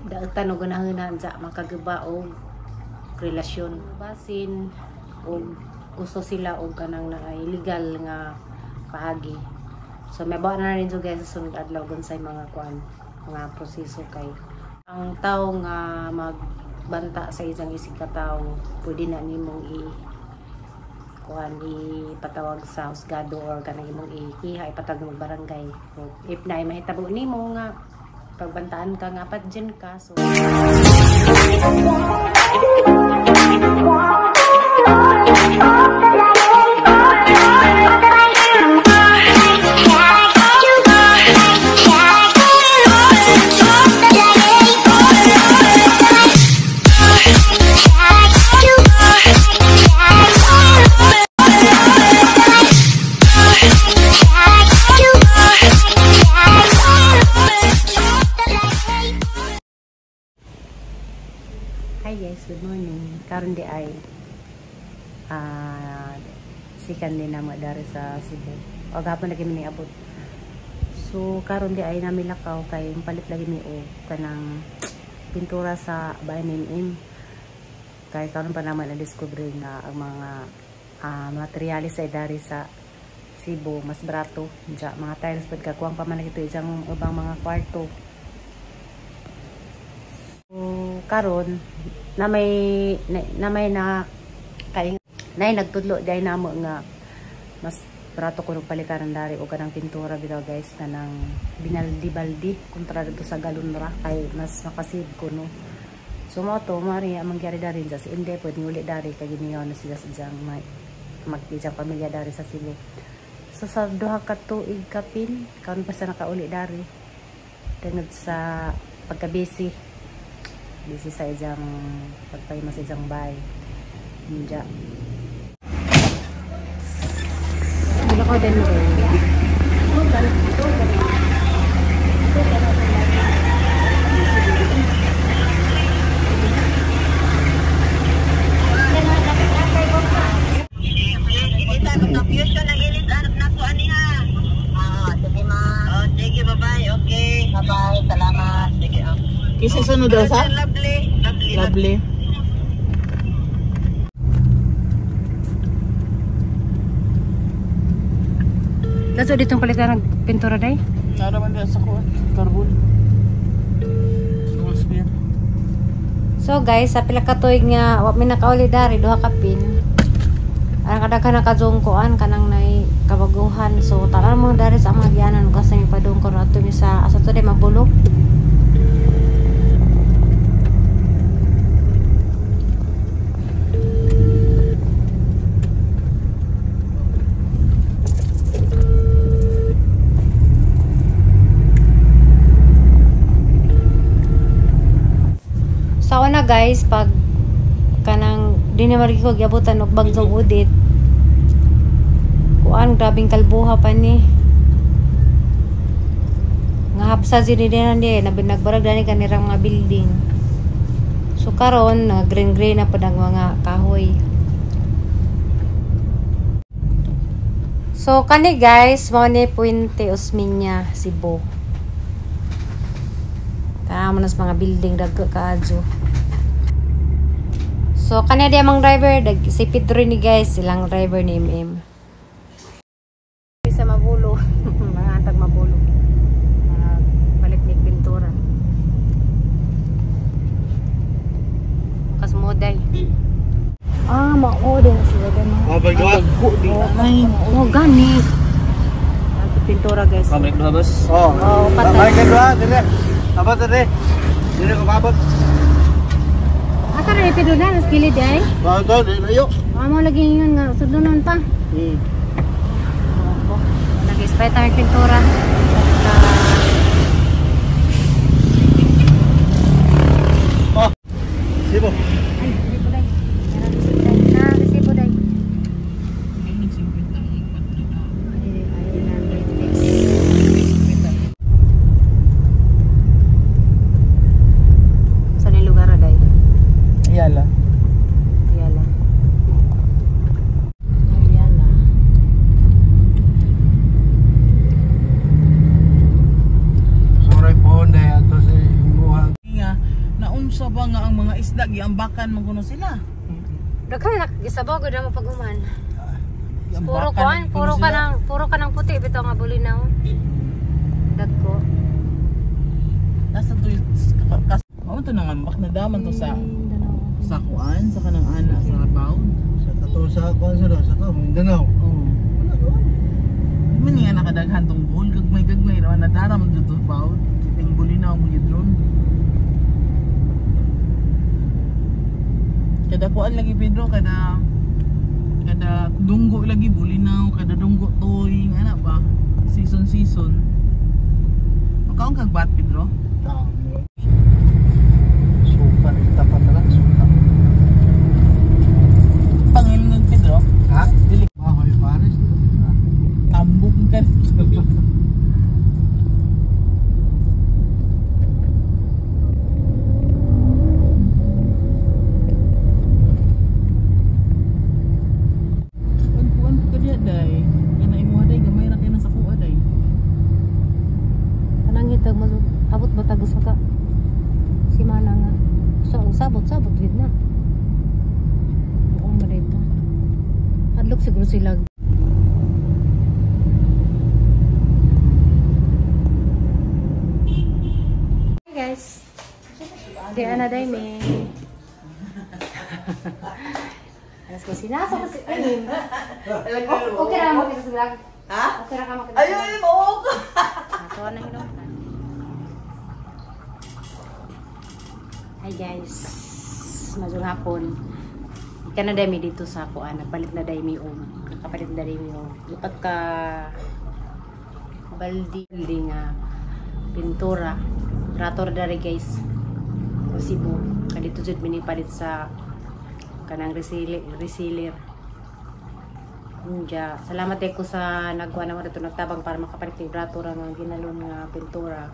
Daotan og ganahan sa makaguba og relasyon. Basin og gusto sila og kanang naay legal nga paagi. So may bawa na rin guys sa sunod adlaw unsay mga kuan, mga proseso kay ang tao nga magbanta sa isang isig ka tawo pwede na nimong i kuan ipatawag sa husgado or kanang imong ikiha ipatawag ng barangay. So, if na mahitabo nimo nga pagbantaan ka nga patjen ka, so hi guys, good morning. Karon di ay sikan din namo dari sa Cebu. O gahapon lagi mi niabot. So karon di ay nami lakaw kay palit lagi mi og kanang pintura sa bahay ni MM. Kay karon pa naman na-discover nga ang mga materyales ay dari sa Cebu mas barato. Diya, mga tiles pud kakuang pa man ito isang ubang mga kwarto. So karon na may na kay nay nagtudlo dai namo nga mas barato kuno palitaran dari og kanang pintura bitaw guys kanang binaldi-baldi kontra dito sa galon ra kay mas makasave kuno. So mo to mari ang mangyari dari sa inde pwede uli dari kay giniyon na sila sa diyang magtijang pamilya dari sa Cebu. So sa duha ka tuig kapin karon pa sa nakauli dari tungod sa pagka-busy busy sa isang pagpahima sa isang bahay. Ninja. Ano ko din mo? Sige, bye-bye. Okay. Bye-bye. Salamat. Sige. Kisa sunod daw sa? Lovely. Lovely. Lovely. Laso ditong palitan ng pintura day? Naraman din sa kuwan. Carbon. So guys, sa pila ka tuig nga wa mi nakauli dari duha ka pin. Ang kadaghan na kadungkoan kanang nay kabaguhan. So tanan mo dari sa mga gianan kasi mi padungko ato mi sa asa to day Mabolo. Sa una guys, pag kanang di na marigi ko giabutan og bagdong udit. Kuan grabing kalbuha pa ni. Nga hapsa diri din nagbarag dani kanirang mga building. So karon na green green na pud ang mga kahoy. So kani guys, mao ni Puente Osmeña, Cebu. Tara mo na sa mga building dagko kaadyo. So kani di amang driver, si Pedro ni guys, silang driver ni MM. Sa Mabolo, mga antag Mabolo. Palit mig pintura. Kasmoday. Ah, mao din sila din. Oh, bagduha. Oh, gani. Pintura guys. Pabrik duha boss. Oh. Oh, patay. Balik duha dire. Abot dire. Dire ko paabot. Asa ra Pedro na nas gilid ay? Ba to, layo. Amo lagi ingon nga sudlonon pa. Oh, nag-spray tayo pintura. Oh. Sibo. Ay, resibo day. Meron resibo day. Na, resibo day. Saan yung lugar day? Ayala. Ayala. Ayala. ka ba nga ang mga isda giambakan man kuno sila. Daghan na gisabaw gud na mo paghuman. Puro Giambakan kuan, kuno puro ka sila. nang puro ka nang puti bitaw nga bulinaw. Dagko. Nasa to kas mao to nangambak na daman to sa sa kuan sa kanang ana sa bawd. Sa kato sa kuan sa sa to Mindanao. Oh. Wala doon. Di man niya nakadaghan tong buhol gagmay-gagmay naman nadara man dito bawd. Kiting bulinaw mo gyud ron. Kada kuan lagi Pedro, kada kada dunggo lagi bulinaw, kada dunggo toy, ana ba? Season season. Makaon kag bat Pedro? Tama. Suka tapat na lang suka. Pangilngon Pedro. Ha? Dili Mahoy Paris. tambok ka dito. Kuan ka diya day. Kana imo day gamay ra kay na sa kuha day. Kanang itag mo abot ba tag usa ka simana nga. So ang sabot-sabot gid na. Buong ba dito? Adlok siguro sila. Hi guys. Di ana day me. Alas ko sinasa ko si ay. Okay ra mo kita sa vlog. Ha? Okay ra ka makita. Ayun, mao ko. Ato na ilong. Hi guys. Maayong hapon. Ika na dami dito sa kuan, nagpalit na dami og nakapalit na dami og upat ka baldi baldi nga pintura. Rator dari guys. Sa Cebu. Kadito jud mini palit sa kanang resealer, resealer. Unja, salamat eh ko sa nagkuha naman dito nagtabang para makapalit ng brato ra nga ginalon nga pintura.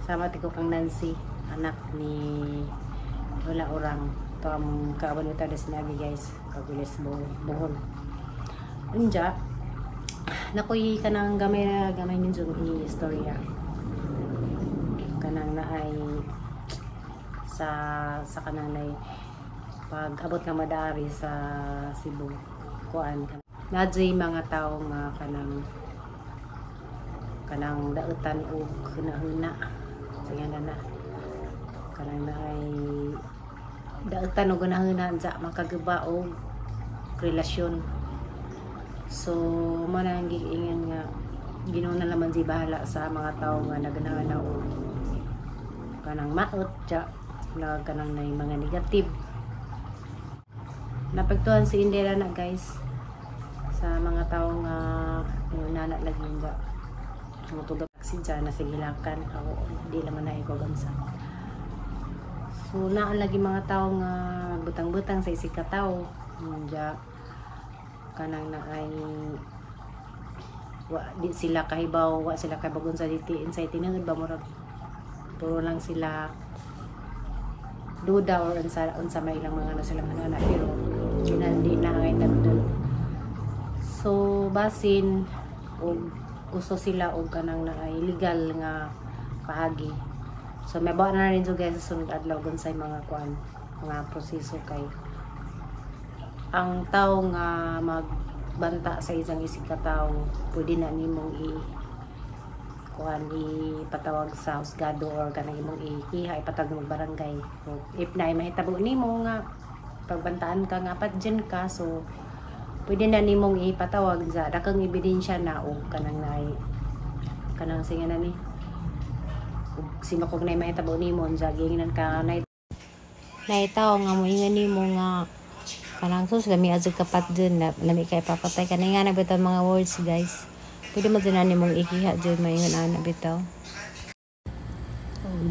Salamat ko kang Nancy, anak ni wala orang to ang kaaban nito des nagi guys, kagulis buhol. Unja, nakoy kanang gamay na gamay ninyo ni istorya. Kanang naay sa sa kananay pag abot ng madari sa Cebu kuan nadjay mga tao nga kanang kanang dautan og hunahuna sige na na kanang naay dautan og hunahuna sa makagaba og relasyon. So mo na ang giingan nga Ginoo na naman si bahala sa mga tao nga naganahan og kanang maot ja na kanang nay mga negative. Napektuhan si Indira na guys sa mga tao nga nana lagi nga ang tugak si na sigilakan ako di naman na ikaw gansa. So naa lagi mga tao nga butang-butang sa isig ka tao ja kanang naay wa di sila kahibaw, wa sila kahibaw sa diti inside tinuod ba, murag puro lang sila duda or unsa unsa may ilang mga ano silang ano na pero di na ang tagdol. So basin og gusto sila og kanang naay legal nga paagi. So may bawa na rin so guys sa sunod adlaw gunsay mga kuan mga proseso kay ang tao nga magbanta sa isang isig ka tao pwede na nimong i kuan ipatawag sa husgado or kanang imong ikiha ipatawag ng barangay. So, if na mahitabo nimo nga pagbantaan ka nga patjen ka, so pwede na nimong ipatawag sa dakang ebidensya na og kanang naay kanang singa na ni ug sino kog nay mahitabo nimo unsa giingnan ka nay naitaw nga moingon nimo nga kanang sus lami adto kapat dun na lami kay papatay kanay nga na bitaw mga words guys pwede mo din nimong ikiha jud maingon ana bitaw.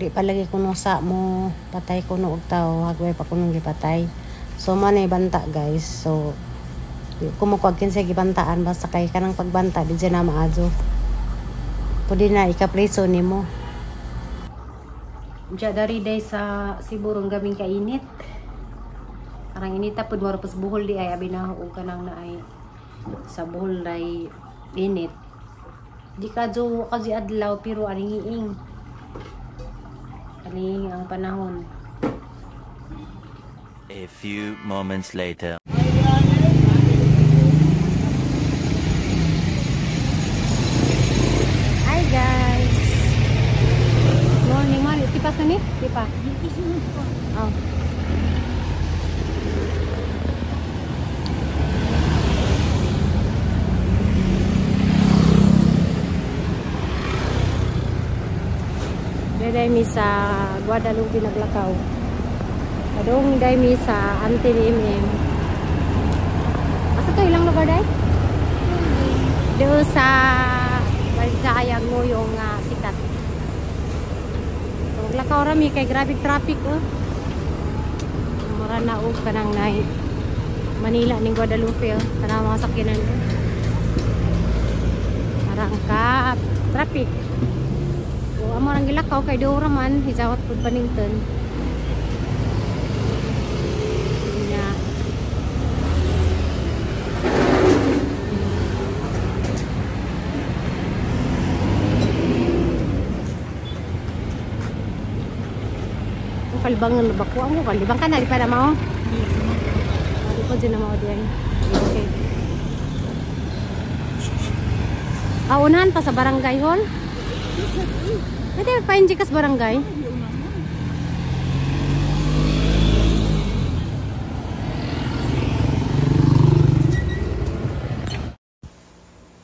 Di pa lagi kuno sa mo patay kuno og tawo hagway pa kuno gipatay. So mo na banta guys. So di ko mo kuwag kinsa gibantaan basta kay kanang pagbanta di dyan na maadyo. Pwede na ikapreso nimo. Diya dari day sa Cebu rong gaming kainit. Parang inita pud mo pas buhol di ay abi na og kanang naay sa buhol day init. Di ka jo kasi adlaw pero alingiing. Alingiing ang panahon. A few moments later. Hi guys. Morning, morning. Tipas na ni? Tipa. Oh. Day mi sa Guadalupe naglakaw. Adong day mi sa Auntie ni MM. Asa to ilang lugar day? Doon sa Baljayang mo yung sikat. So, maglakaw rami kay grabe traffic oh. Mura na og kanang nay Manila ning Guadalupe oh. Tanang mga sakyanan. Parang ka traffic. So, amo rang gilakaw kay do ra man hijawat pud Panington. Nya. Ang kalibangan ba ko? Ang kalibang ka na di pa na mao. Di pa dyan na mao diyan. Okay. Ah, unahan pa sa barangay hall? Pwede pa-enjoy ka sa barangay?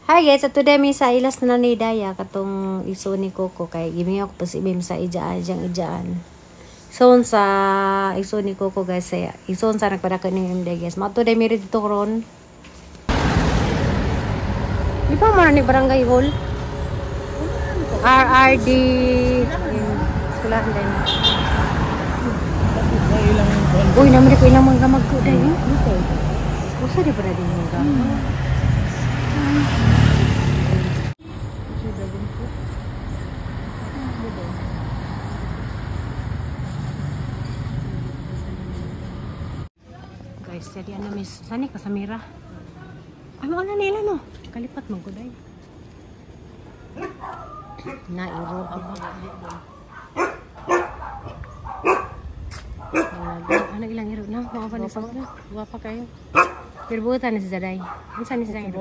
Hi guys, so today mi sa ilas na ni Daya katong iso ni Coco kay gimingaw ko pa si Bim sa ijaan diyang ijaan. So sa iso ni Coco guys, sa iso sa nagpadako ni MD guys. Mato day mi dito ron. Di pa mo na ni barangay hall? RRD eskwelahan din. Uy, naman ko ilang mga magko day. Usa di pa na din mga. Guys, jadi ana miss sani ka Samira. Ay mo na nila no. Kalipat man ko day. Nairo ako. Ano ilang iro na? Mga pa ni sa Guwapa kayo. Pero buutan ni si Zaday. Unsa ni si Zaday?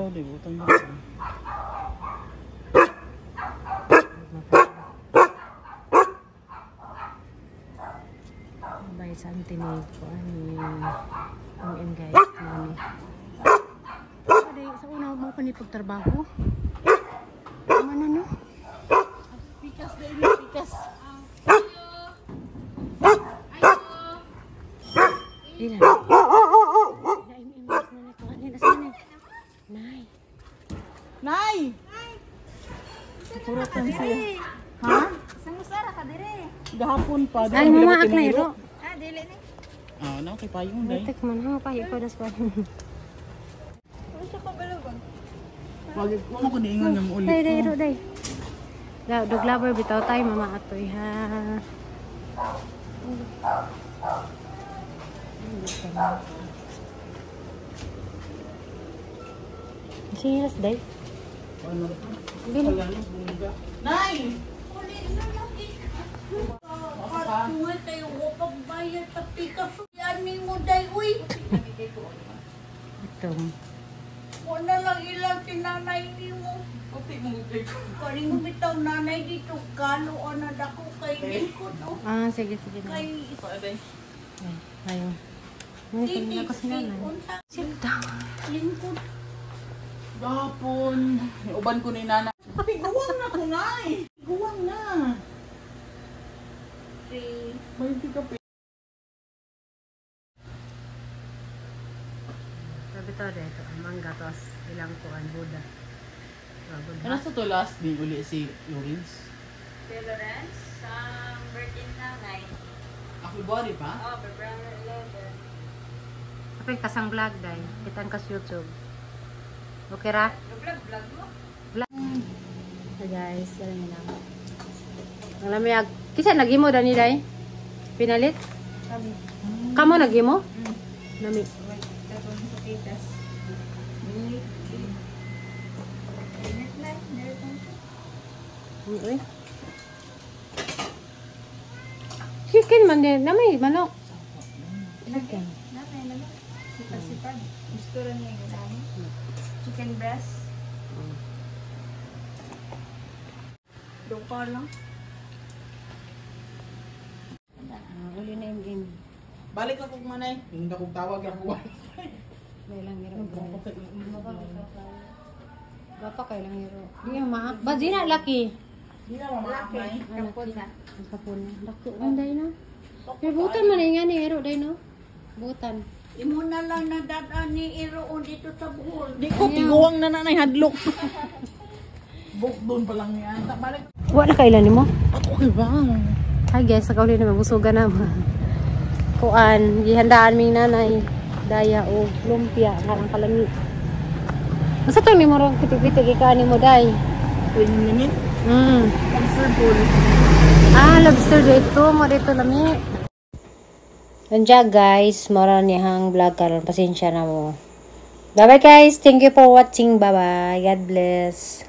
Bye sa auntie ni ni MM guys, mami. Aday, sa una mo pa ni pagtrabaho. Ano no? Pikas na ini, pikas. Ilan? Nay. Nay! Puro siya. Ha? Samusara ka dire. Gahapon pa. Ay, mama ak na iro. Ah, dili ni. Ah, na kay payong day. Tek man ha pa ikaw das pa. Unsa ka balagon? Wag mo ko niingon nga mo ulit. Day day iro day. Dog lover bitaw tayo mama atoy ha. Sinas day. Ano? Bili. Nay! Katuwa tayo upag bayad sa pikas. Yan ni mo day, uy. Ito. Wala lang ilang sinanay ni mo. Kani mo bitaw nanay dito, kalo na dako kay lingkod, oh. Ah, sige sige. Kay Ay, ayo. Ay, kanina ko sinanay. unsa Sit down. lingkod. Gahapon. Uban ko ni nana. Piguang na ko, Nay. Piguang na. May kape. Sabi to dito, ang mangga to as ilang kuan Buddha. Ano sa to last day uli si Lawrence? Si Lawrence, birthday nanay. Ako body pa? Oh, February 11. Kapag kasang vlog day, kitan kas YouTube. Okay ra? Vlog-vlog mo? Hi guys, yan lang. Ang lamig. Kisa naghimo dani day? Pinalit? Kamo naghimo? Nami. Uy. Chicken man din. Nami, manok. Chicken. Nanay naman. Sipag-sipag. Gusto rin niya yung ano. Chicken breast. Doon ka lang. Ah, uli na MM. Balik ako manay. Hindi akong tawag ako. May lang hero. Gapa kay lang hero. Di yung ma. Ba di na laki. Di na mamaakmay. Kapon na. Ang kapon na. Laki ang day na. Pero butan man nga ni hero day no. Butan. Imo na lang nadadaan ni Iroon dito sa Bohol. Di ko tiguang na nanay hadlok. Buk doon pa lang niya. Balik. Wala kailan nimo? Ako kay ba? Hi guys, nakauli naman busugan na. Kuan, gihandaan ming nanay. Daya o lumpia nga ang kalami. Unsa to nimo rong pitik-pitik ikaan nimo day? Minute. Lobster pool. Ah, lobster dito mo dito lami. Unja guys, mora nihang vlog karon, pasensya na mo. Bye bye guys, thank you for watching. Bye bye. God bless.